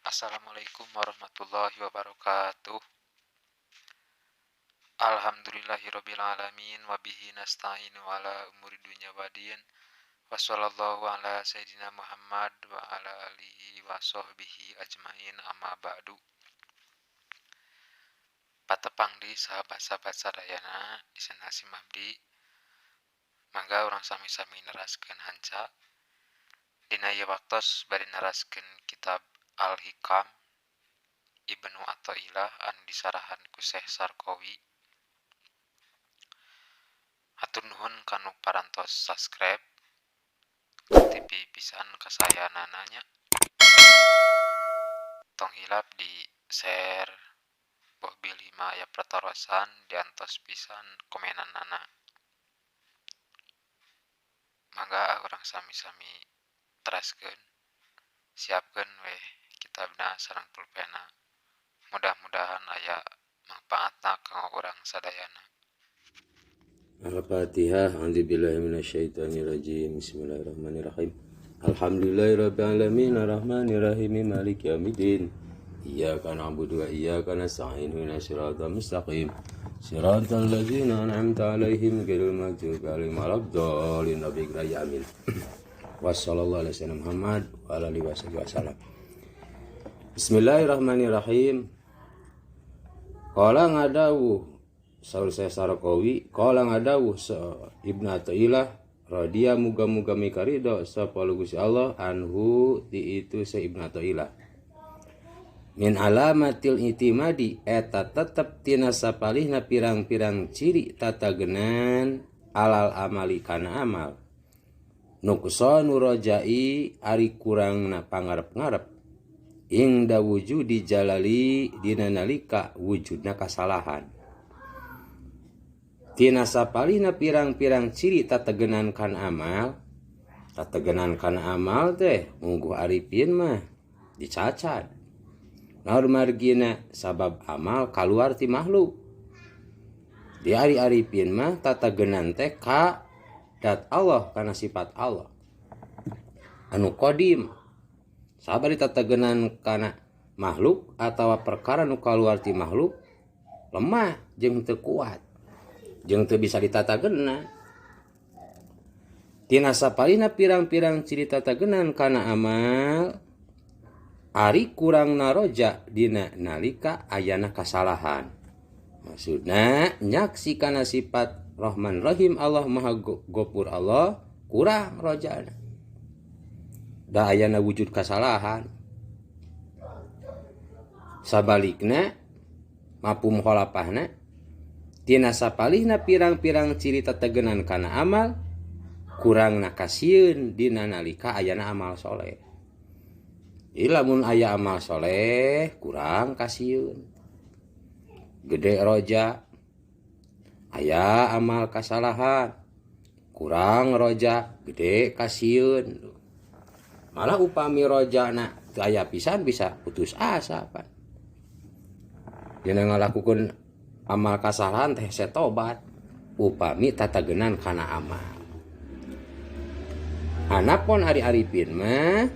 Assalamualaikum warahmatullahi wabarakatuh. Alhamdulillahirabbil alamin wa bihi nasta'inu ala umuri dunya wadin. Wa sallallahu ala sayyidina Muhammad wa ala alihi wa sahbihi ajmain, amma ba'du. Patepang di sahabat-sahabat sadayana di sana Simabdi. Mangga urang sami-sami neraskeun hanca. Dina ieu waktos bade neraskeun kitab Al-Hikam Ibnu Athaillah anu disarahan ku Syekh Sarkowi. Hatur nuhun kanu parantos subscribe TV pisan kasayanana nya. Tong hilap di share, boh bilih mah aya patarosan diantos pisan komenanana. Mangga urang sami-sami teraskeun, siapkeun weh kitabna sareng pulpena. Mudah-mudahan aya mangpaatna kanggo urang sadayana. Al-Fatihah. A'udzubillahi minasyaitonirrajim. Bismillahirrahmanirrahim. Alhamdulillahirabbil alamin arrahmanirrahim maliki yaumiddin. Iyyaka na'budu wa iyyaka nasta'in ihdinas siratal mustaqim. Siratal ladzina an'amta 'alaihim ghairil maghdubi 'alaihim waladdallin. Rabbi amin. Wassallallahu ala sayyidina Muhammad wa ala alihi wasallam. Bismillahirrahmanirrahim. Qala ngadawuh Saul Syekh Sarkowi, qala ngadawuh Ibnu Athaillah radhiya muga-muga mikarido sapa Gusti Allah anhu ti itu Syekh Ibnu Athaillah. Min alamatil itimadi eta tetep tina sapalihna pirang-pirang ciri tatagenan alal amali kana amal. Nuqsanu rajai ari kurangna pangarep-ngarep ingda wujudi jalali dina nalika wujudna kasalahan. Tina sapalihna pirang-pirang ciri tategenan kan amal, tategenan kan amal teh mungguh arifin mah dicacat. Naur margina sabab amal kaluar ti makhluk. Di ari arifin mah tatagenan teh ka dat Allah kana sifat Allah anu qadim. Sabar ditategenan kana makhluk atawa perkara nu kaluar ti makhluk lemah jeung teu kuat jeung teu bisa ditatagena. Tina sapalihna pirang-pirang ciri tatagenan kana amal ari kurang naroja dina nalika ayana kasalahan. Maksudna nyaksi kana sifat Rahman Rahim Allah Maha Gopur Allah kurang rojana. Da ayana wujud kasalahan. Sabalikna mafhum khalafahna tina sapalihna pirang-pirang ciri tategenan kana amal kurangna kasieun dina nalika ayana amal soleh. Jadi lamun aya amal soleh kurang kasieun. Gede roja aya amal kasalahan kurang roja gede kasieun. Malah upami rojana teu aya pisan bisa putus asa pan. Dina ngalakukeun amal kasalahan teh hese tobat upami tatagenan kana amal. Anapun ari arifin mah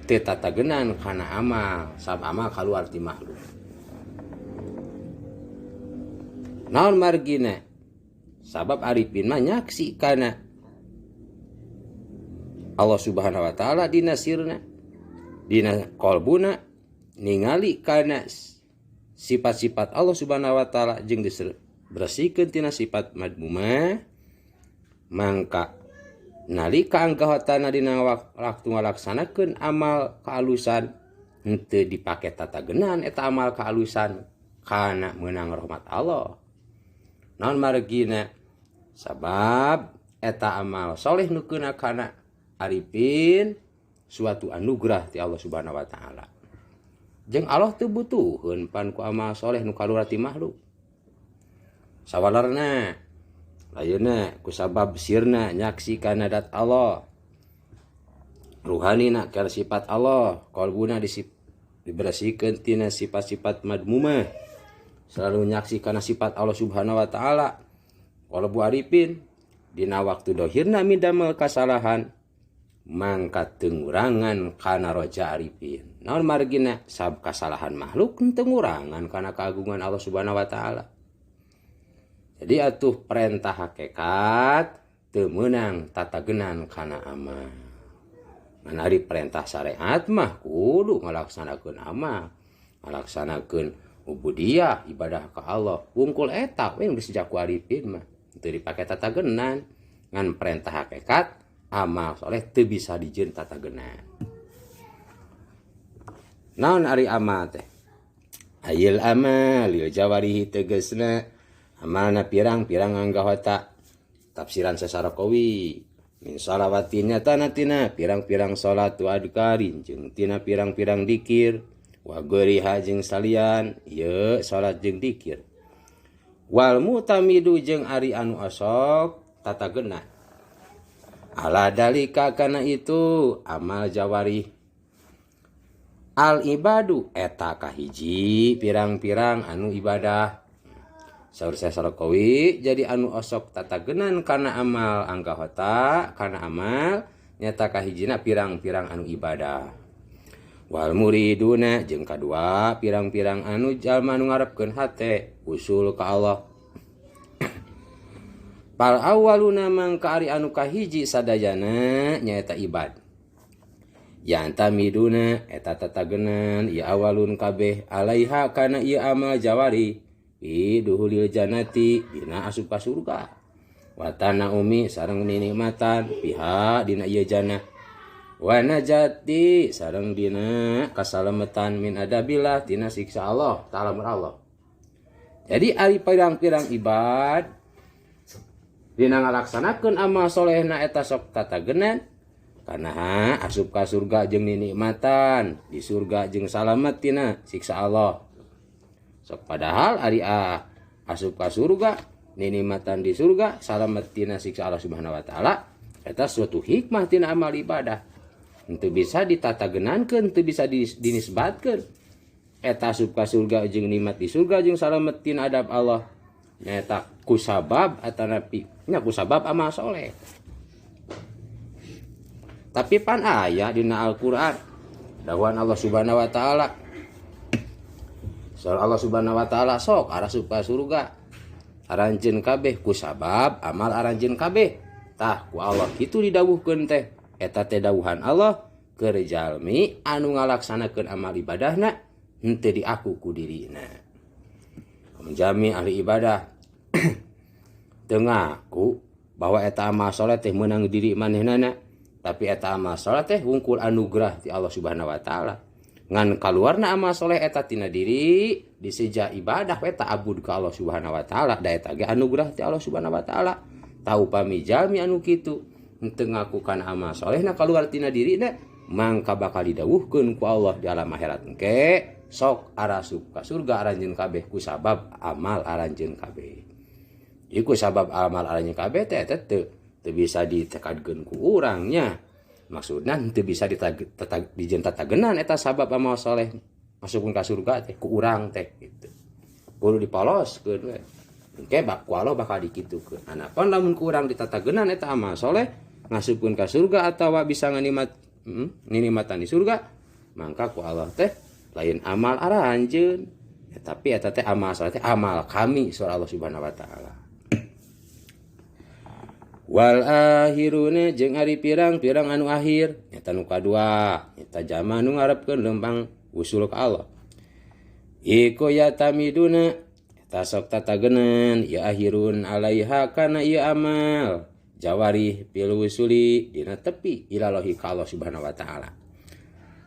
teu tatagenan kana amal, sab amal kaluar ti makhluk. Naon margina? Sabab arifin mah nyaksi kana Allah Subhanahu wa taala dina sirna, dina qalbuna ningali kana sifat-sifat Allah Subhanahu wa taala jeung dibersihkeun tina sifat madmumah. Mangka nalika anggahotana dina waktu ngalaksanakeun amal kaalusan henteu dipake tatagenan eta amal kaalusan kana meunang rahmat Allah. Naon margina? Sabab eta amal soleh nu keuna kana arifin suatu anugerah ti Allah Subhanahu wa taala. Jeung Allah teu butuheun pan ku amal soleh nu kaluar ti makhluk. Sawalarna layeuna ku sabab sirna nyaksi kana dat Allah. Ruhanina kana sifat Allah, qalbuna dibersihkeun tina sifat-sifat madmumah. Selalu nyaksi kana sifat Allah Subhanahu wa taala. Qalbu arifin dina waktu dohirna midamel kasalahan Mangka teu ngurangan kana roja arifin. Naon margina sab kasalahan makhluk teu ngurangan kana keagungan Allah Subhanahu wa taala. Jadi atuh perintah hakikat teu meunang tatagenan kana amal. Ngan ari perintah syariat mah kudu ngalaksanakeun amal, ngalaksanakeun ubudiyah ibadah ka Allah. Wungkul eta we geus jaku arifin mah teu dipake tatagenan. Ngan perintah hakikat amal soleh teu bisa dijieun tatagenan. Naon ari amal teh? Ayil amal lil jawarihi tegesna amalna pirang-pirang anggahota. Tafsiran Sasarakawi min salawatin nyatana tina pirang-pirang salat wa adkarin jeung tina pirang-pirang dikir wa goriha jeung salian ieu salat jeung dikir. Wal mutamidu jeung ari anu osok tatagena ala dalika kana itu amal jawarih. Al ibadu eta kahiji pirang-pirang anu ibadah. Saur Sasarakawi jadi anu osok tatagenan kana amal anggahota kana amal nyata kahijina pirang-pirang anu ibadah. Wal muriduna jeung kadua pirang-pirang anu jalma anu ngarepkeun hate usul ka Allah. Pal awaluna mangka ari anu kahiji sadayana nyaeta ibad. Yantamiduna eta tatagenan ieu awalun kabeh alaiha kana ieu amal jawari fi duhulil jannati dina asup ka surga. Wa tanaumi sareng ninikmatan piha dina ieu jannah. Wa najati sareng dina kasalametan min adabillah tina siksa Allah ta'ala Allah. Jadi ari pirang-pirang ibad dina ngalaksanakeun amal solehna eta sok tatagenan kana asup ka surga jeung ninikmatan di surga jeung salamet tina siksa Allah. Sok padahal ari asup ka surga ninikmatan di surga salamet tina siksa Allah Subhanahu wa taala eta suatu hikmah tina amal ibadah. Henteu bisa ditatagenankeun, henteu bisa dinisbatkeun. Eta asup ka surga jeung nikmat di surga jeung salamet tina adab Allah. Nyaeta kusabab atanapi nya kusabab amal soleh. Tapi pan aya dina Al-Qur'an dawuhan Allah Subhanahu wa taala. Saur Allah Subhanahu wa taala sok arasup ka surga. Aranjeun kabeh kusabab amal aranjeun kabeh. Tah ku Allah kitu didawuhkeun teh. Eta teh dawuhan Allah keur jalmi anu ngalaksanakeun amal ibadahna henteu diaku ku dirina. Menjami ahli ibadah teu ngaku bahwa eta amal soleh teh meunang diri manehnana, tapi eta amal soleh teh wungkul anugerah ti Allah Subhanahu wa taala. Ngan kaluarna amal soleh eta tina diri diseja ibadah eta abud ka Allah Subhanahu wa taala, da eta ge anugerah ti Allah Subhanahu wa taala. Tau pami jalmi anu kitu henteu ngakukan amal solehna kaluar tina dirina, mangka bakal didawuhkeun ku Allah di alam akhirat engke sok arasup ka surga aranjeun kabeh ku sabab amal aranjeun kabeh. Iku sabab amal aranjeun kabeh teh eta teu bisa ditekadkeun ku urang nya. Maksudna teu bisa dijieun tatagenan eta sabab amal soleh masukkeun ka surga teh ku urang teh gitu. Kudu dipoloskeun we. Engke bak ku Allah bakal dikitukeun. Anapun lamun ku urang ditatagenan eta amal soleh ngasupkeun ka surga atawa bisa nganimat ninimatan di surga, mangka ku Allah teh lain amal aranjeun ya, tapi eta teh amal soleh teh amal kami surah Allah Subhanahu wa taala. Wal akhiruna jeung ari pirang-pirang anu akhir nyata nu kadua nyata jalma nu ngarepkeun lempang usul ka Allah. Iku yatamiduna eta sok tatagenan ya akhirun alaiha kana ieu amal jawarih fil wusuli dina tepi ilalahi ka Allah Subhanahu wa taala.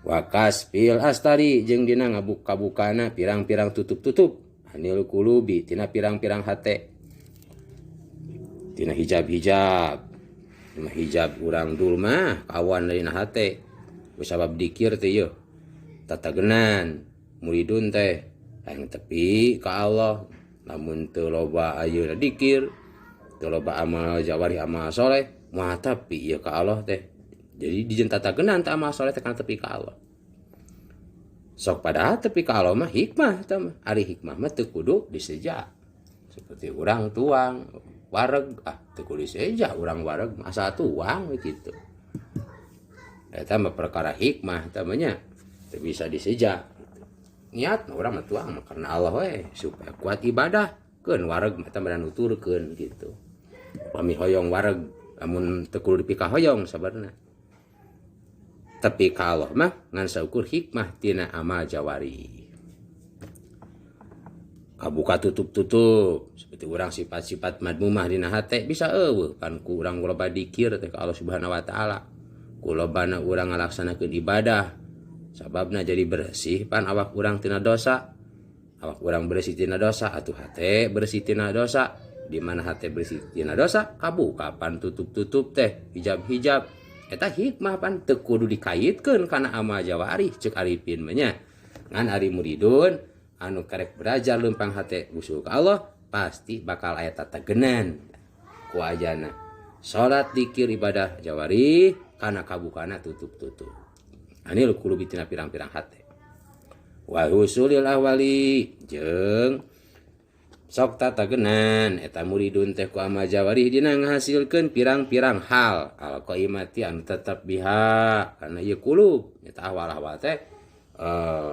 Wa kasfil astari jeung dina ngabuka-bukana pirang-pirang tutup-tutup anil kulubi tina pirang-pirang hate. Tina hijab-hijab. Tina hijab urang dul mah kawan dina hate. Kusabab dikir teh yeuh. Tatagenan muridun teh hayang tepi ka Allah. Lamun teu loba ayeuna dikir, teu loba amal jawari amal soleh, moal tepi ieu ka Allah teh. Jadi dijieun tatagenan teh amal soleh teh kana tepi ka Allah. Sok padahal tepi ka Allah mah hikmah teh mah. Ari hikmah mah teu kudu diseja. Seperti urang tuang wareg, teu kudu diseja urang wareg masa tuang we kitu. Eta mah perkara hikmah eta mah nya teu bisa diseja gitu. Niat mah urang mah tuang mah karena Allah we supaya kuat ibadah keun wareg mah eta mah nuturkeun gitu. Upami hoyong wareg lamun teu kudu dipikahoyong sabarna. Tapi ka Allah mah ngan saukur hikmah tina amal jawari. Kabuka tutup-tutup seperti urang sifat-sifat madmumah dina hate bisa eueuh pan ku urang loba dikir teh ka Allah Subhanahu wa taala. Ku lobana urang ngalaksanakeun ibadah sababna jadi bersih pan awak urang tina dosa. Awak urang bersih tina dosa atuh hate bersih tina dosa. Di mana hate bersih tina dosa kabuka pan tutup-tutup teh hijab-hijab. Eta hikmah pan teu kudu dikaitkeun kana amal jawari ceuk arifin mah nya. Ngan ari muridun anu karek belajar lempang hate usul ka Allah pasti bakal aya tatagenan ku ajana salat dikir ibadah jawari kana kabukana tutup-tutup anil qulubi tina pirang-pirang hate wa husulil ahwali jeung sok tatagenan eta muridun teh ku amal jawari dina ngahasilkeun pirang-pirang hal al qaimati anu tetep biha kana ieu kulub eta ahwal-ahwal teh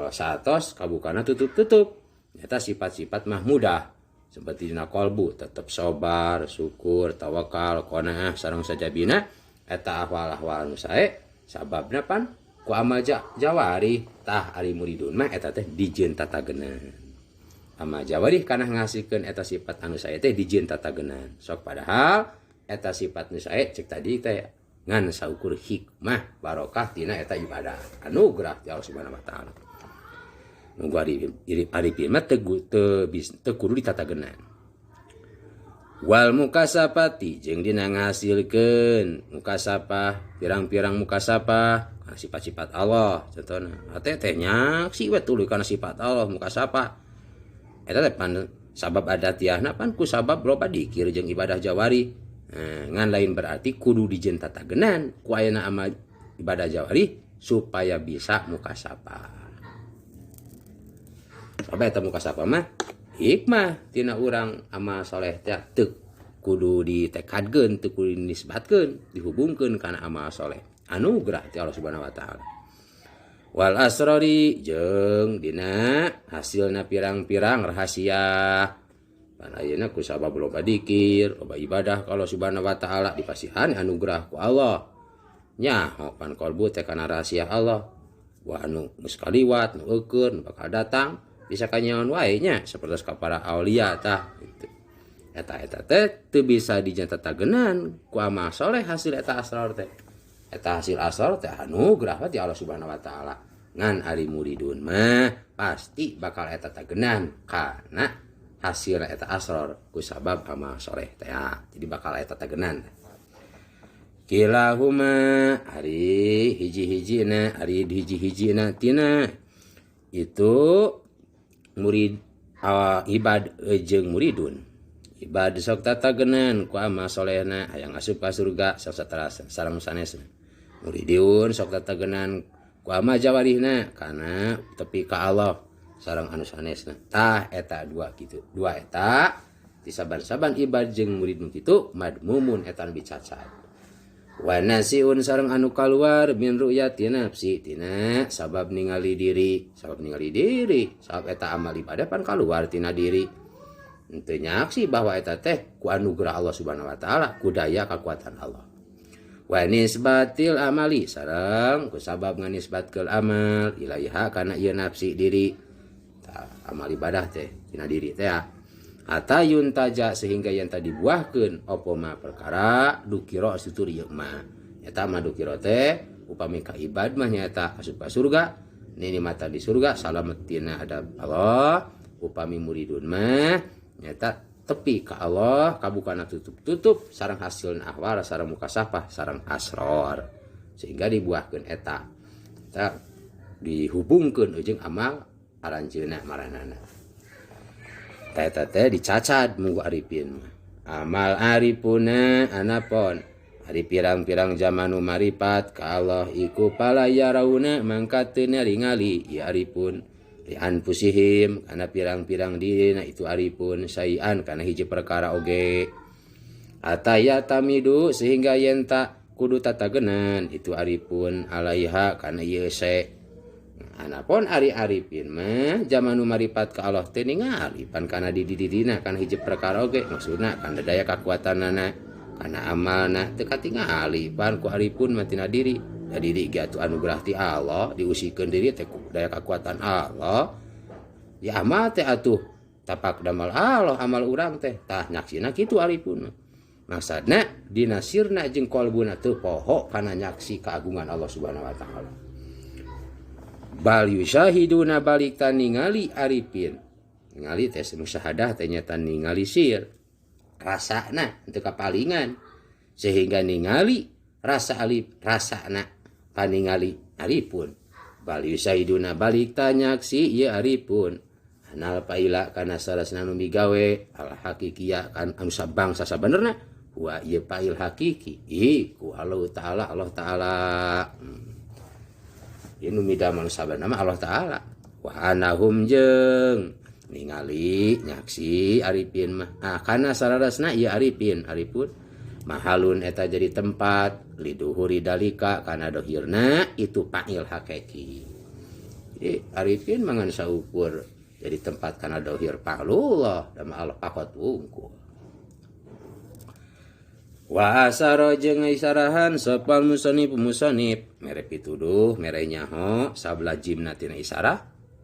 saatos kabukana tutup-tutup eta sifat-sifat mahmudah seperti dina kolbu tetep sabar, syukur, tawakal, qanaah sareng sajabina eta ahwal-ahwal anu sae sababna pan ku amal jawari tah ari muridun mah eta teh dijieun tatagenan amal jawari kana ngasihkeun eta sifat anu sae teh dijieun tatagenan sok padahal eta sifat nu sae cek tadi teh ngan saukur hikmah barokah tina eta ibadah anugerah ti Allah Subhanahu wa taala. Nunggu arifin mah teu kudu ditatagenan. Wal mukasapati jeung dina ngahasilkeun mukasapah pirang-pirang mukasapah kana sifat-sifat Allah contohna hate teh nyaksi we tuluy kana sifat Allah mukasapah eta teh pan sabab adatiahna pan ku sabab loba dikir jeung ibadah jawari. Ngan lain berarti kudu dijieun tatagenan ku ayeuna amal ibadah jawari supaya bisa mukasapah. Sabab eta mukasapah mah hikmah tina urang amal soleh teh teu kudu ditekadkeun, teu kudu dinisbatkeun, dihubungkeun kana amal soleh. Anugerah ti Allah Subhanahu wa taala. Wal asrori jeung dina hasilna pirang-pirang rahasia. Pan ayeuna ku sabab loba dikir, loba ibadah ka Allah Subhanahu wa taala dipasihan anugerah ku Allah. Nyaho pan kolbu teh kana rahasia Allah. Wah anu geus kaliwat, nu eukeun, nu bakal datang bisa kanyaon wae nya sapertos ka para aulia tah gitu. Eta-eta teh teu bisa dijatatagenan ku amal soleh hasil eta asrar teh. Eta hasil asrar teh anugerah ti Allah Subhanahu wa taala. Ngan ari muridun mah pasti bakal eta tagenan kana hasil eta asrar ku sabab amal soleh teh. Jadi bakal eta tagenan. Kilahuma ari hiji-hijina ari hiji-hijina tina itu murid ibad jeung muridun. Ibad sok tatagenan ku amal solehna hayang asup ka surga satara sareng sanesna. Muridun sok tatagenan ku amal jawarihna kana tepi ka Allah sareng anu sanesna. Tah eta dua kitu. Dua eta ti saban-saban ibad jeung murid nu kitu madmumun eta anu dicacat. Wa nasiun sareng anu kaluar min ru'yati nafsi tina sabab ningali diri, sabab ningali diri, sabab eta amal ibadah pan kaluar tina diri. Henteu nyaksi bahwa eta teh ku anugerah Allah Subhanahu wa taala, ku daya kakuatan Allah. Wa nisbatil amali sareng ku sabab nganisbatkeun amal ilaiha kana ieu nafsi diri. Tah amal ibadah teh tina diri teh hatta yuntaja sehingga yang tadi buahkeun apa ma perkara dukira asutur ieu mah. Eta mah dukira teh upami ka ibad mah nyaeta asup ka surga, nini mata di surga salamet tina adab Allah. Upami muridun mah nyaeta tepi ka Allah kabukana tutup-tutup sareng hasilna ahwal sareng mukasafah sareng asror sehingga dibuahkeun eta. Eta dihubungkeun jeung amal aranjeunna maranana. Eta teh dicacad munggu arifin mah. Amal arifuna anapon ari pirang-pirang jamanu maripat ka Allah iku pala yarauna mangka teu ningali ieu arifun li anfusihim kana pirang-pirang dirina itu arifun sayan kana hiji perkara oge ataya tamidu sehingga yen ta Kudu tatagenan itu arifun alaiha kana ieu se. Anapun ari arifin mah zaman nu maripat ka Allah teh ningali pan kana di dirina kana hiji perkara oge maksudna kana daya kakuatanana kana amalna teu katingali pan ku arifun mah tina diri. Da diri ge atuh anugerah ti Allah diusikeun diri teh ku daya kakuatan Allah. Ya amal teh atuh tapak damal Allah amal urang teh tah nyaksina kitu arifun mah. Maksudna dina sirna jeung qalbuna teu poho kana nyaksi keagungan Allah Subhanahu wa taala. Bal yusyahiduna balik tan ningali arifin. Ningali teh musyahadah teh nyata ningali sir. Rasana teu kapalingan sehingga ningali rasa alif rasana paningali arifun. Bal yusyahiduna balik tan nyaksi ieu arifun. Anal paila kana sarasna nu migawe al hakikiya kan anu sabangsa sabenerna huwa ieu pail hakiki iku Allah taala Allah taala. Ieu nu midamel sabenerna mah Allah taala. Wa anahum jeung ningali nyaksi arifin mah. Ah kana sararasna ieu arifin arifun mahalun eta jadi tempat liduhuri dalika kana dohirna itu pail hakiki. Jadi arifin mangan saukur jadi tempat kana dohir fa'lullah dan Allah pakot wungkul. Wa asaro jeung isarahan sopal musonib musonib mere pituduh mere nyaho sabla jimna tina isarah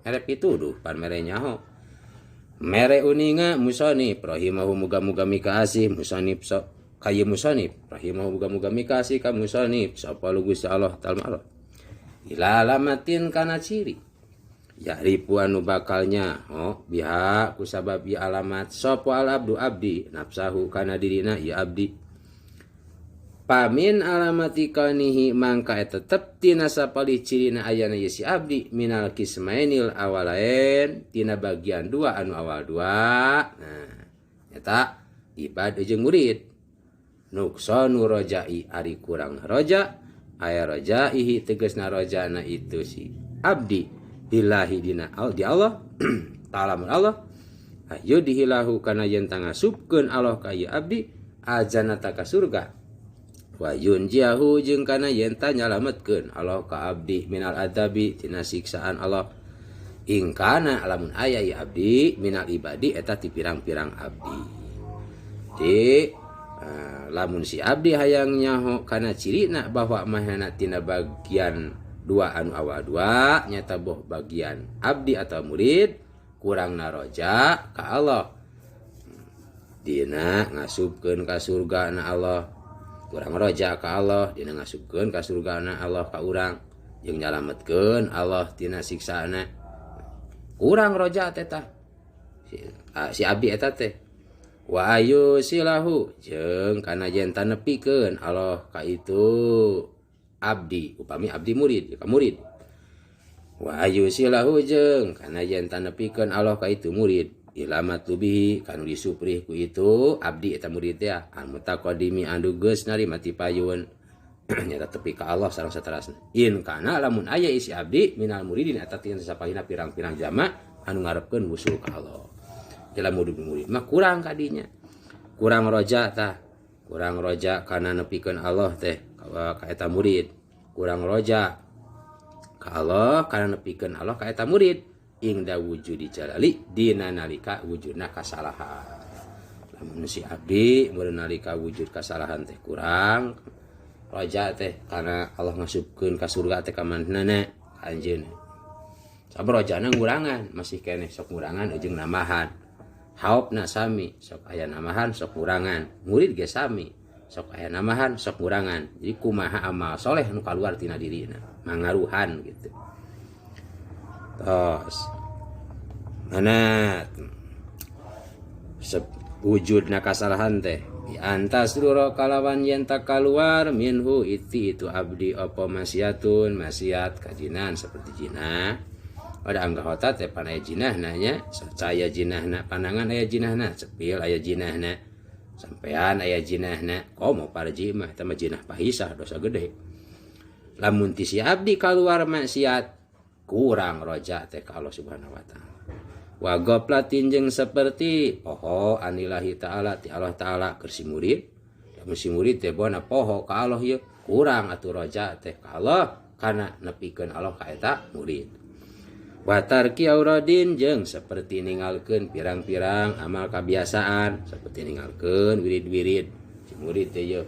mere pituduh pan mere nyaho mere uninga musonib rahimahu muga-muga mikaasih musonib so kaye musonib rahimahu muga-muga mikaasih ka musonib sapa Gusti Allah ta'ala Allah ila alamatin kana ciri ya'rifu anu bakalnya oh biha kusabab ieu alamat sapa al abdu abdi nafsahu kana dirina ieu abdi pamin alamati kaunihi mangka eta tetep tina sapalih cirina ayana ieu si abdi minal kismainil awalain tina bagian dua anu awal dua. Nah eta ibad jeung murid nuksanu rojai ari kurang roja aya rojaihi tegasna rojana itu si abdi billahi dina al di Allah ta'ala mun Allah ayu dihilahu kana yen tangasupkeun Allah ka ieu abdi ajanata ka surga wa yunjiahu jeung kana yen ta nyalametkeun Allah ka abdi minal adabi tina siksaan Allah ing kana lamun aya ieu abdi minal ibadi eta ti pirang-pirang abdi. Di lamun si abdi hayang nyaho kana cirina bahwa mahana tina bagian dua anu awal dua nyata boh bagian abdi atau murid kurang naroja ka Allah dina ngasupkeun ka surga na Allah kurang roja ka Allah dina ngasupkeun ka surga na Allah ka urang jeung nyalametkeun Allah tina siksaana kurang roja teh tah si abdi eta teh wa ayu silahu jeung kana yen tanepikeun Allah ka itu abdi upami abdi murid ka murid wa ayu silahu jeung kana yen tanepikeun Allah ka itu murid ilamat tubihi kanu disuprih ku itu abdi eta murid teh al mutaqaddimi anu geus narima ti payun nyata tepi ka Allah sareng saterasna in kana lamun aya isi abdi minal muridin eta tina sapalihna pirang-pirang jama anu ngarepkeun wusul ka Allah dalam murid mah kurang kadinya kurang roja tah kurang roja kana nepikeun Allah teh ka eta murid kurang roja ka Allah kana nepikeun Allah ka eta murid ingda wujudi jalali dina nalika wujudna kasalahan lamun si abdi mun nalika wujud kasalahan teh kurang roja teh kana Allah ngasupkeun ka surga teh ka manehna anjeunna sabar rojana ngurangan masih keneh sok ngurangan jeung nambahan haopna sami sok aya nambahan sok ngurangan murid ge sami sok aya nambahan sok ngurangan jadi kumaha amal soleh nu kaluar tina dirina mangaruhan gitu tos mana wujudna kasalahan teh antas luro kalawan yen tak kaluar minhu iti itu abdi apa maksiatun maksiat kajinan seperti jinah ada anggota teh pan aya jinahna nya saya jinahna panangan aya jinahna cepil aya jinahna sampean aya jinahna komo parji mah eta mah jinah pahisah dosa gede lamun ti si abdi kaluar maksiat kurang roja teh ka Allah Subhanahu wa taala wa ghaflatin jeung seperti poho anillahi taala ti Allah taala keur si murid lamun si murid teh bona poho ka Allah ieu Kurang atuh roja teh ka Allah kana nepikeun Allah ka eta murid. Wa tarki auradin jeung seperti ninggalkeun pirang-pirang amal kabiasaan, seperti ninggalkeun wirid-wirid. Si murid teh yeuh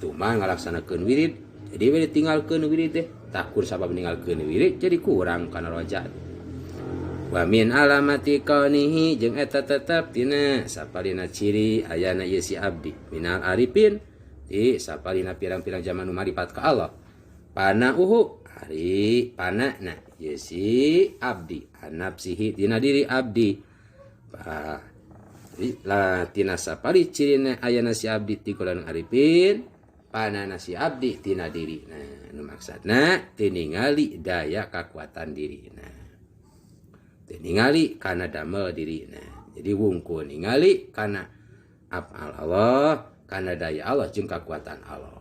tuman ngalaksanakeun wirid, jadi wirid tinggalkeun wirid teh takur sabab ninggalkeun wirid jadi kurang kana roja. Wa min alamati kaunihi jeung eta tetep tina sapalina ciri ayana ieu si abdi minal arifin ti sapalina pirang-pirang zaman nu maripat ka Allah. Pana uhu ari panana ieu si abdi anapsihi tina diri abdi. La tina sapali cirina ayana si abdi ti golongan arifin panana si abdi tina diri. Nah, nu maksudna tiningali daya kakuatan dirina. Ningali kana damel dirina. Jadi wungkul ningali kana afal Allah, kana daya Allah jeung kakuatan Allah.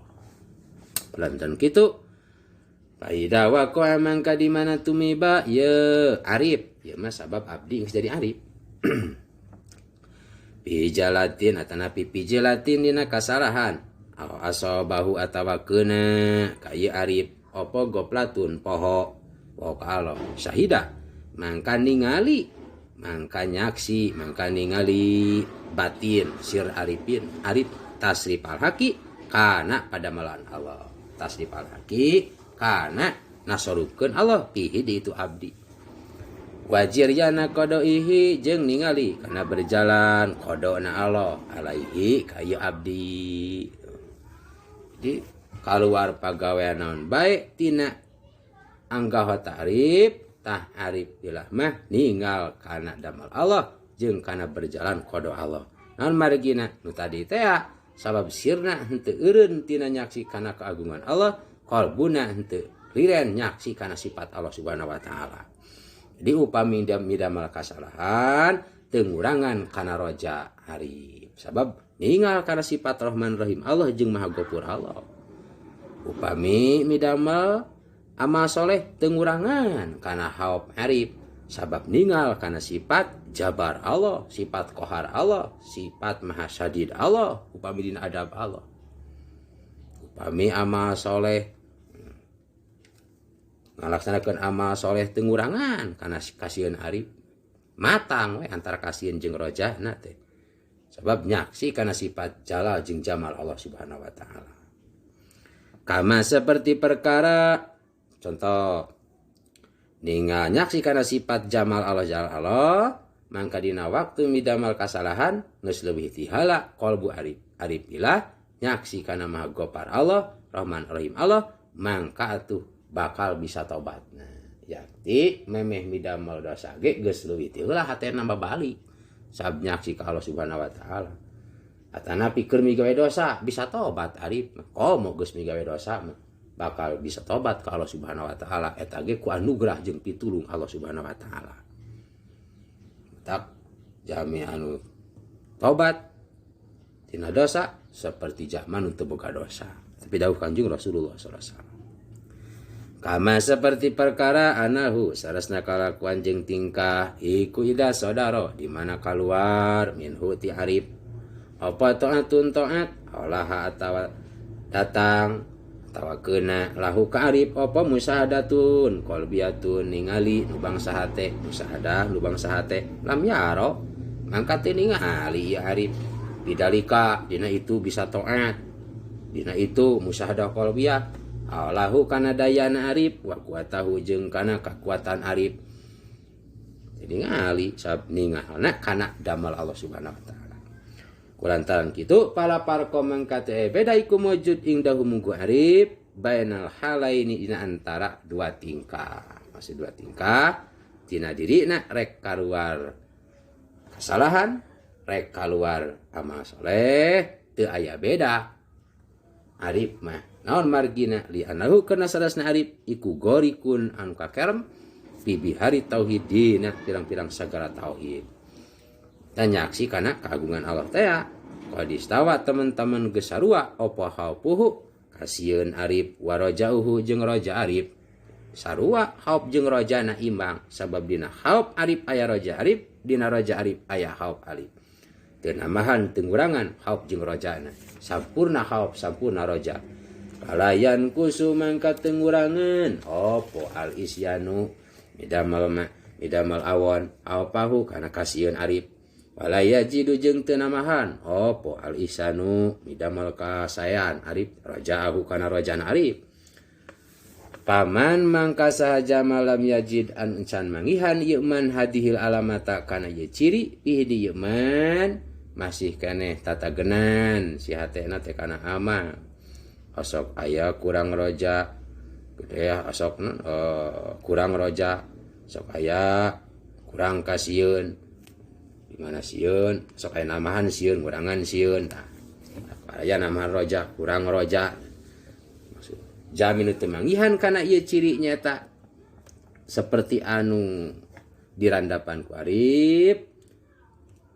Lantan kitu faida waqa'a mangka di mana tumiba ye arif, ye mah sabab abdi geus jadi arif. Pijalatin atanapi pijalatin dina kasalahan aw asabahu atawa keuna ka ieu arif apa goplatun poho poho ka Allah syahida mangka ningali mangka nyaksi mangka ningali batin sir arifin arif tasrif al haqi kana padamalan Allah tasrif al haqi kana nasorupkeun Allah pihi di itu abdi wajir yana qadaihi jeung ningali kana berjalan qadana Allah alaihi ka ieu abdi. Jadi kaluar pagawean naon bae tina anggaho ta'rif tah arif bilah mah ninggal kana damel Allah jeung kana berjalan qada Allah. Naon margina nu tadi teh sabab sirna henteu eureun tina nyaksi kana keagungan Allah, qalbuna henteu liren nyaksi kana sifat Allah Subhanahu wa taala. Jadi upami midamel kasalahan teu ngurangan kana roja arif sabab ninggal kana sifat Rahman Rahim Allah jeung Maha Gofur Allah. Upami midamel amal soleh teu ngurangan kana haop arif sabab ninggal kana sifat jabar Allah, sifat kohar Allah, sifat maha syadid Allah, upami dina adab Allah. Upami amal soleh ngalaksanakeun amal soleh teu ngurangan kana kasieun arif, matang we antara kasieun jeung rojahna teh sabab nyaksi kana sifat jalal jeung jamal Allah Subhanahu wa taala. Kama seperti perkara contoh ninggal nyaksi kana sifat jamal Allah jalal Allah mangka dina waktu midamal kasalahan geus leuwih tihala qalbu arif arif ilah nyaksi kana maha gopar Allah Rahman Rahim Allah mangka atuh bakal bisa tobatna. Yakti memeh midamal dosa ge geus leuwih tiheula hatena babali sab nyaksi ka Allah Subhanahu wa taala. Atanapi keur migawe dosa bisa tobat arif komo geus migawe dosa mah bakal bisa tobat ka Allah Subhanahu wa taala eta ge ku anugerah jeung pitulung Allah Subhanahu wa taala. Tak jami anu tobat tina dosa seperti zaman nu teu boga dosa. Tapi dawuh Kanjeng Rasulullah sallallahu alaihi wasallam. Kama seperti perkara anahu sarasna kalakuan jeung tingkah iku ida saudara di mana kaluar minhu ti arif apa taatun taat olaha atawa datang atawa keuna lahu ka arif apa musahadatun qalbiyatun ningali nu bangsa hate musahadah nu bangsa hate lam yaro mangka teu ningali ieu arif bidalika dina itu bisa taat dina itu musahadah qalbiyah lahu kana dayana arif wa kuatahu jeung kana kakuatan arif. Jadi ngali sab ningalna kana damel Allah Subhanahu wa taala. Kulantaran kitu pala parko mangka teh beda iku mujud ing dahu munggu arif bainal halaini dina antara dua tingkah. Masih dua tingkah tina dirina rek kaluar kesalahan, rek kaluar amal soleh teu aya beda. Arif mah naon margina li anahu kana sarasna arif iku gorikun anu kakerem bibihari tauhid dina pirang-pirang sagala tauhid. Dan nyaksi kana keagungan Allah teh qadistawa teman-teman geus sarua apa haupuhu kasieun arif warajauhu jeung raja arif sarua haup jeung rajana imbang sabab dina haup arif aya raja arif dina raja arif aya haup arif teu nambahan teu ngurangan haup jeung rajana sampurna haup sampurna raja. Kalayan kusu mangka tengurangan opo al isyanu midamal ma midamal awon apahu kana kasieun arif. Walaya jidu jeung teu namahan opo al isanu midamal kasayan arif rajaahu kana rajaan arif. Paman mangka sahaja malam yajid an encan mangihan ieu man hadihil alamata kana ieu ciri ih di ieu man masih keneh tatagenan si hatena teh kana amal. Osok aya kurang roja gede ya, osok kurang roja sok aya kurang kasieun di mana sieun sok aya namahan sieun kurangan sieun tah aya namahan roja kurang roja maksud jamin teu manggihan kana ieu ciri nyata seperti anu dirandapan ku arif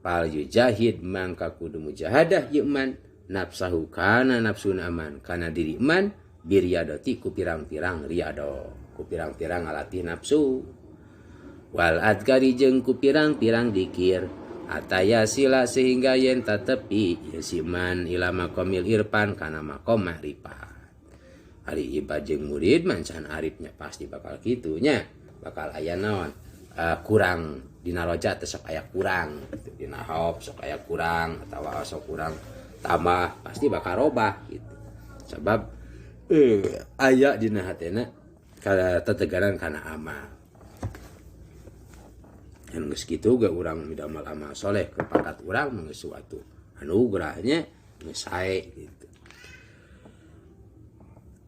pal yujahid mangka kudu mujahadah ieu man nafsahu kana nafsuna aman kana diri man biriyadati ku pirang-pirang riyado ku pirang-pirang ngalatih nafsu wal adkari jeung ku pirang-pirang dikir ataya sila sehingga yen tatepi ieu si man ila maqamil irfan kana maqam ma'rifat. Ari ibad jeung murid mancan arifnya pasti bakal kitu nya bakal aya naon kurang dina roja teh sok aya kurang gitu dina hop sok aya kurang atawa sok kurang tambah pasti bakal robah gitu sebab aya dina hatena kana tetegaran kana amal. Yang geus kitu ge urang midamal amal soleh ke pangkat urang mah geus suatu anugerahnya geus sae gitu.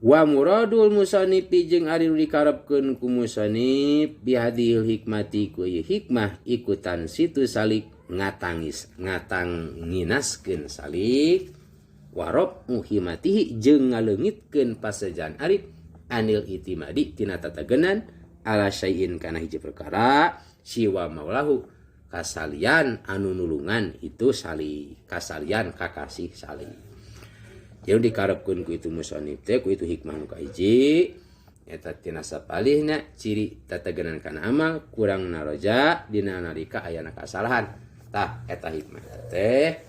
Wa muradul musanifi jeung ari nu dikarepkeun ku musanif bihadil hikmati ku ieu hikmah ikutan situ salik ngatangis ngatanginaskeun salik warab muhimatihi jeung ngaleungitkeun pasejan arif anil itimadi tina tatagenan ala syai'in kana hiji perkara siwa maulahu kasalian anu nulungan itu sali kasalian kakasih sali. Jadi dikarepkeun ku itu musonif teh ku itu hikmah nu kahiji eta tina sapalihna ciri tatagenan kana amal kurang naroja dina nalika ayana kasalahan. Tah eta hikmah teh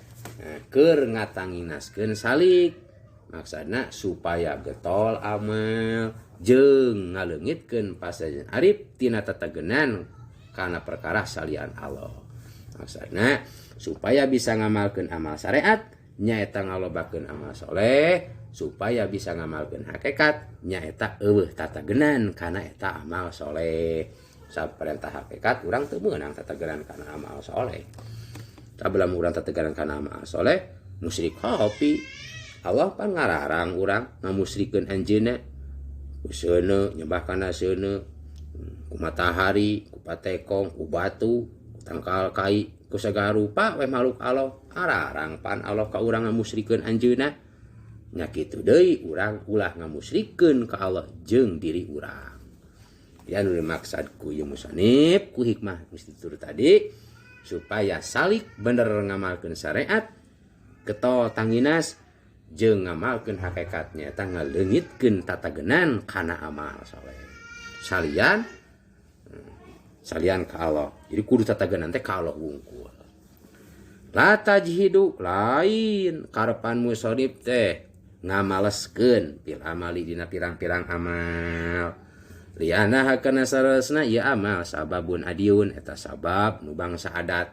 keur ngatanginaskeun salik maksudna supaya getol amal jeung ngaleungitkeun pasajan arif tina tatagenan kana perkara salian Allah. Maksudna supaya bisa ngamalkeun amal syariat nyaeta ngalobakeun amal soleh supaya bisa ngamalkeun hakikat nyaeta eueuh tatagenan kana eta amal soleh. Saperentah hakikat urang teu meunang tatagenan kana amal soleh. Sabelah urang tatagenan kana amal soleh musyrik kopi. Allah pan ngararang urang ngamusyrikeun anjeunna ku seuneu nyembah kana seuneu ku matahari ku patekong ku batu ku tangkal kai ku sagala rupa we makhluk Allah ararang pan Allah ka urang ngamusyrikeun anjeunna nya kitu deui urang ulah ngamusyrikeun ka Allah jeung diri urang. Ya nu dimaksud ku ieu musanif ku hikmah mesti tutur tadi supaya salik bener ngamalkeun syariat getol tanginas jeung ngamalkeun hakikatnya eta ngaleungitkeun tatagenan kana amal soleh salian salian ka Allah. Jadi kudu tatagenan teh ka Allah wungkul. La tajhidu lain karepan musonif teh ngamaleskeun fil amali dina pirang-pirang amal. Liana hakana saresna ieu amal sababun adiun eta sabab nu bangsa adat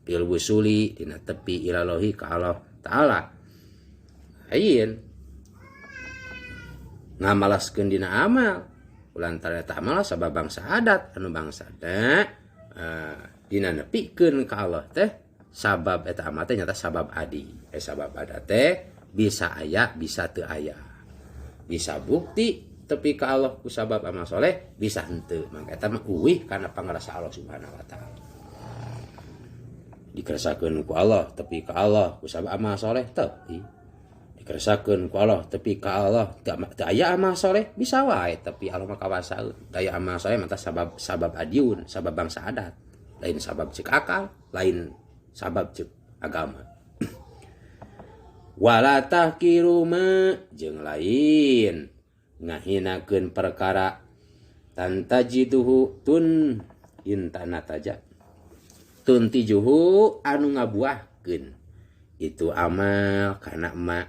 fil wusuli dina tepi ilalohi ka Allah taala. Lain ngamalaskeun dina amal ulantaran eta amal sabab bangsa adat anu bangsa dina nepikeun ka Allah teh sabab eta amal teh nyata sabab adi. Sabab adat teh bisa aya bisa teu aya. Bisa bukti tepi ka Allah ku sabab amal soleh bisa henteu. Mangka eta mah uwih kana pangrasa Allah Subhanahu wa taala. Dikeresakeun ku Allah tepi ka Allah ku sabab amal soleh tepi. Dikeresakeun ku Allah tepi ka Allah teu aya amal soleh bisa wae tepi Allah mah kawasaeun. Teu aya amal soleh mah sabab sabab adiun, sabab bangsa adat. Lain sabab ceuk akal, lain sabab ceuk agama. Wala tahkiru ma jeung lain ngahinakeun perkara tantajiduhu tun intana taja tuntijuhu anu ngabuahkeun itu amal kana emak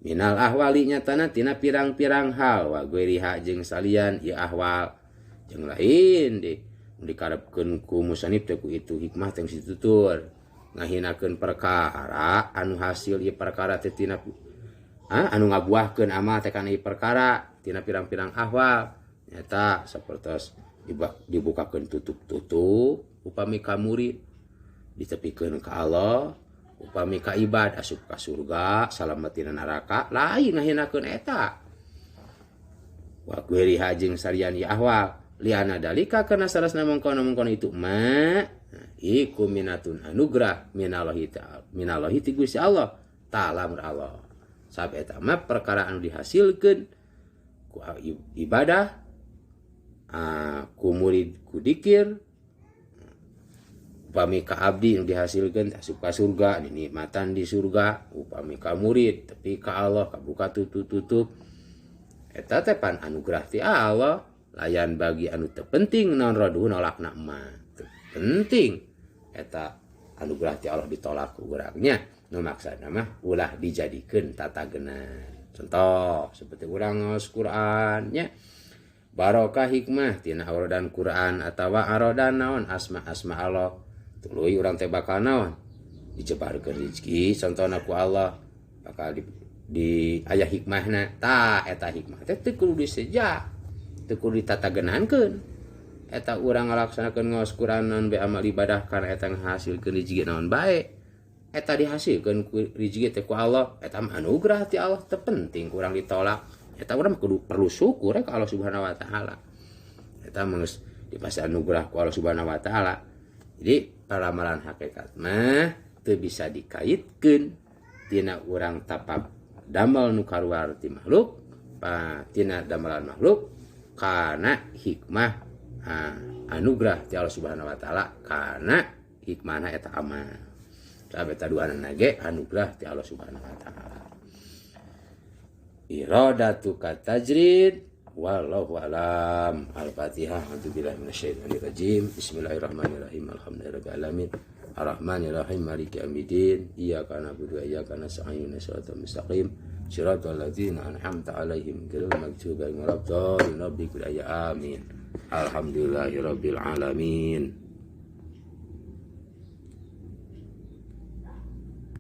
Minal ahwali nyatana tina pirang-pirang hal wa ghairiha jeung salian ieu ahwal jeung lain di dikarepkeun ku musanib teh ku itu hikmah teh ditutur ngahinakeun perkara anu hasil ieu perkara teh tina anu ngabuahkeun amal teh kana ieu perkara tina pirang-pirang ahwal nyata sapertos dibukakeun tutup-tutup upami ka murid ditepikeun ka Allah upami ka ibad asup ka surga salamatina neraka lain ngahinakeun eta wa ghairiha jeung salian ieu ahwal liana dalika kana sarasna mengkono-mengkono itu ma iku minatun anugrah minallahi ta'ala minallahi ti Gusti Allah ta'ala mur Allah sabab eta mah perkara anu dihasilkeun ku ibadah ku murid ku dikir upami ka abdi nu dihasilkeun asup ka surga dinikmatan di surga upami ka murid tepi ka Allah kabuka tutup-tutup eta teh pan anugerah ti Allah layan bagi anu teu penting naon raduh nolakna mah teu penting eta anugerah ti Allah ditolak ku urangnya nu maksana mah ulah dijadikeun tatagenan contoh seperti urang ngaos Quran nya barokah hikmah tina arodan Quran atawa arodan naon asma-asma Allah tuluy urang teh bakal naon dijebarkeun rezeki contohna ku Allah bakal di aya hikmahna tah eta hikmah teh teu kudu diseja teu kudu ditatagenankeun eta urang ngalaksanakeun ngaos Quran naon bae amal ibadah kana eta ngahasilkeun rezeki naon bae eta dihasilkeun ku rezeki teh ku Allah eta mah anugerah ti Allah teu penting ku urang ditolak eta urang kudu perlu syukur ka Allah Subhanahu wa taala eta mah geus dipasi anugerah ku Allah Subhanahu wa taala. Jadi paramalan hakikat mah teu bisa dikaitkeun tina urang tapak damel nu kaluar ti makhluk tina damelan makhluk kana hikmah anugerah ti Allah Subhanahu wa taala kana hikmahna eta amal. Sabab eta duanana ge anugerah ti Allah Subhanahu wa taala. Iradatu katajrid wallahu alam. Al-Fatihah. A'udzubillahi minasyaitonirrajim. Bismillahirrahmanirrahim. Alhamdulillahirabbil alamin. Arrahmanirrahim. Maliki yaumiddin. Iyyaka na'budu wa iyyaka nasta'in. Ihdinas siratal mustaqim. Siratal ladzina an'amta 'alaihim ghairil maghdubi 'alaihim waladdallin. Rabbil amin. Alhamdulillahirabbil alamin.